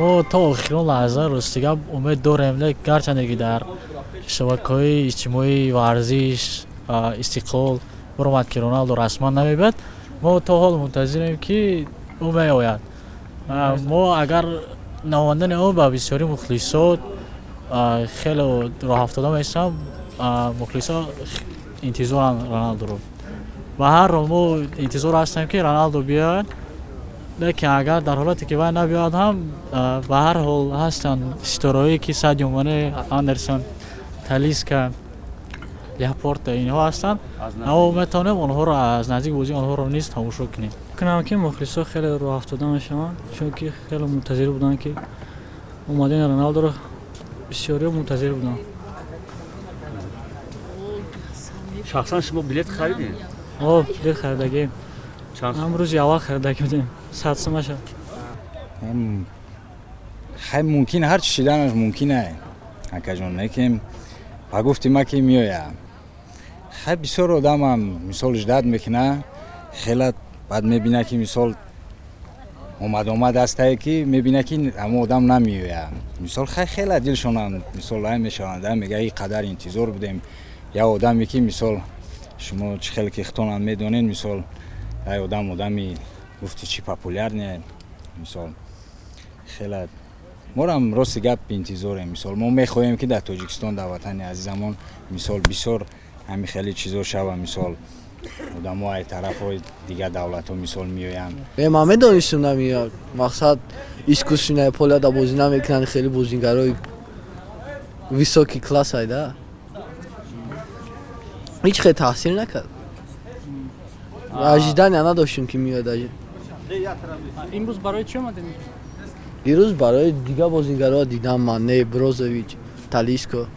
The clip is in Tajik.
Мо то охирон лаҳза, рости гап, умед дорем, гарчанде ки дар шабакаҳои иҷтимоии варзиш Истиқлол баромад, ки Роналдо расман намебиёд, мо то ҳол мунтазирем, ки ӯ меояд. Мо агар наомадани ӯ ба бисёри мухлисот хеле роҳафтода мешаванд. Мухлисо интизоранд Роналдоро. Ба ҳар ҳол, мо интизор ҳастем, ки Роналдо биёяд, лекин агар дар ҳолате ки вай набиёяд ҳам, ба ҳар ҳол ҳастанд ситораҳое, ки Садио Мане, Андерсон, Талиска, Ляпорта, инҳо ҳастанд, аммо метавонем онҳоро аз наздик, бозии онҳоро низ тамошо кунем. Кунам, ки мухлисо хеле роҳафтода мешаванд, чунки хеле мунтазир буданд, ки омадани Роналдоро бисёриҳо мунтазир буданд. Шахсан шумо билет харидед? О, билет харидагем. Ҳам рӯзи аввал харидагӣ будем, 100 сумаша. Хай, мумкин, ҳар чи шиданаш мумкин ай, акаҷон, лекин ба гуфти ма, ки меоя. Хай, бисёр одамам, мисол, ждать мекуна хела, баъд мебина, ки, мисол, омад астае, ки мебина, ки ҳамо одам намеоя, мисол. Хай, хела дилшонам, мисол, ай мешаванд, мега: «И қадар интизор будем». Як одаме, ки, мисол, шумо чӣ хеле ки хитонам медонед, мисол, ай одам, одами гуфти чӣ популярный, мисол, хела морам, рости гап, интизорем. Мисол, мо мехоҳем, ки дар Тоҷикистон, дар ватани азизамон, мисол, бисёр ҳами хеле чизо шава. Мисол, одамо ай тарафҳои дигар давлатҳо, мисол, меоянд. Ман медонистам, намеяд. Мақсад, искусственное поле да бозӣ намекунанд, хеле бозигарои высокий класс айда. Ҳеҷ хел таъсир накард, ожидания надоштем, ки меояд даже. Имрӯз барои чӣ омадем? Дирӯз барои дигар бозигаро дидам: Мане, Брозович, Талиско.